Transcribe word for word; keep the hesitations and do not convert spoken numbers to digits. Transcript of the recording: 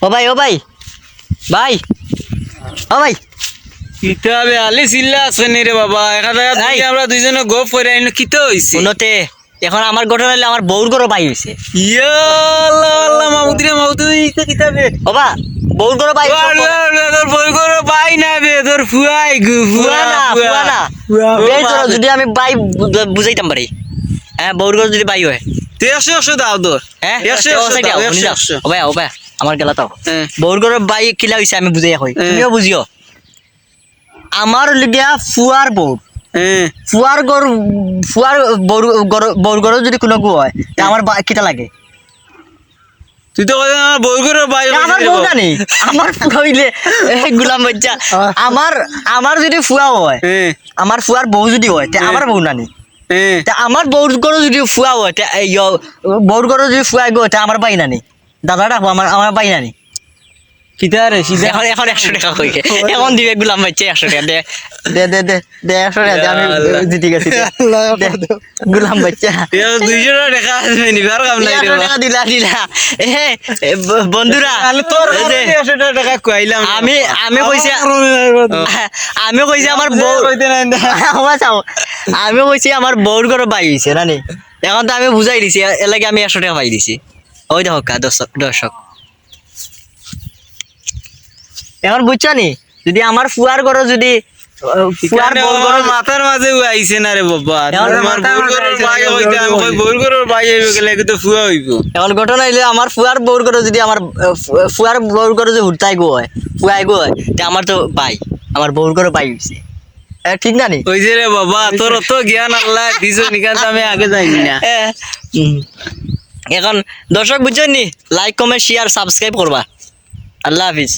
ও ভাই, ও ভাই, ভাই, ও ভাই। কিতা বে, আলি চিল্লা আছে নি রে বাবা? একা জাগাত এই। বইয়া আমরা দুইজনে গপ করি আইন, কিতা অইছে? হুনো তে, এখন আমার ঘটনা অইলো আমার বউর ঘরো বাই অইছে। ইয়া আল্লাহ, আল্লাহ, মাবুদ রে, মাবুদ রে, ইতা কিতা বে? ও বা, বউর ঘরো বাই অইছে। আল্লাহ, আল্লাহ, তোর বউর ঘরো বাই না বে, তোর ফুয়াই গু, ফুয়া ফুয়া, না, ফুয়া। ফুয়া না। ফুয়া, এই ফুয়া। ধরো, যদি আমি বাই বু-, বুঝাইতাম পারি, হ্যাঁ, বউর ঘরো যদি বাই অয়। তে একশো, একশো দাও তোর। হ্যাঁ? একশো, তে একশো অসাই দাও, দাও, একশো, হুনি যাও। একশো। ও ভাই, ও ভাই, আমার গেলা তাও। হ্যাঁ। বউর ঘরো বাই কিলা অইছে আমি বুঝাইয়া কই। হ্যাঁ। তুমিও বুঝিও। আমার অইলো গিয়া ফুয়ার বউ। হ্যাঁ। ফুয়ার ঘর, ফুয়ার বউর ঘর, বউর ঘরো যদি কুনু গু অয়, তে হ্যাঁ। আমার বা-, কিতা লাগে? তুই তো কইলে আমার বউর ঘরো বাই না, অইছে আমার রে বউ বাবা। জানি। আমার ফুয়া অইলে, এ, গুলাম বাচ্চা। আহ। আমার, আমার যদি ফুয়া অয়, হ্যাঁ। আমার ফুয়ার বউ যদি অয়, তে হ্যাঁ। আমার বউ নানি। হ্যাঁ। তে আমার বউর ঘরো যদি ফুয়া অয়, তে, এই, ইয়ো, বউর ঘরো যদি ফুয়া গু অয়, তে আমার বাই নানি। দাদা ডাকবো, আমার, আমার বাই নানি। কিতা রে, সিধা? এখন, এখন একশো টেকা কই গে? এখন দিবে গুলাম বাচ্চা একশো টেকা, দে। দে, দে, দে, দে, একশো টেকা দে, আমি ইয়া আল্লাহ। জিতি গেছি, দে। আল্লাহ, দে, দে। গুলাম বাচ্চা। এ, দুইশো টেকা আছে, নিবার কাম নাই রে একশো বাবা। টেকা দিলা, দিলা। এ, এ, ব-, বন্ধুরা, তাহলে তোর এই যে, কারণে একশো টেকা খুয়াইলাম রে আমি, বাবা। আমি কইছি, আমার কারণে নাই বাবা। আমি কইছি আমার বুঝাই বউ, কইতে নাই না। আমার চাও। আমি কইছি আমার বউর ঘরো বাই অইছে, না নি? এখন তো আমি বুঝাই দিছি, এ-, এর লাগি আমি একশো টেকা পাই দিছি। ওই দেখো কা, দর্শক, দর্শক। এখন বুঝছো নি? যদি আমার ফুয়ার ঘরো যদি, আহ, ফুয়ার এখানে বউর ঘরো আমার মাথার মাঝে ও আইছে না রে বাবা। এখন আমার মাথার বউর মাঝে ঘরো আইছে না, বাই অইতে, আমি কই বউর ঘরো বাই অইবো গেলে, এগু তো ফুয়া অইবো। এখন ঘটনা অইলো আমার ফুয়ার বউর ঘরো যদি আমার, আহ, ফু-, ফুয়ার বউর ঘরো যদি হুরতাই গু অয়, ফুয়াই গু অয়, তে আমার তো বাই, আমার বউর ঘরো বাই অইছে। এ, ঠিক না নি? অইছে রে বাবা, তোর অত জ্ঞান আল্লায় দিছইন, ইখান তো আমি আগে জানি না। এ, হুম। এখন দর্শক বুঝছইন নি? Like, comment, share, subscribe করবা। আল্লাহ হাফিজ।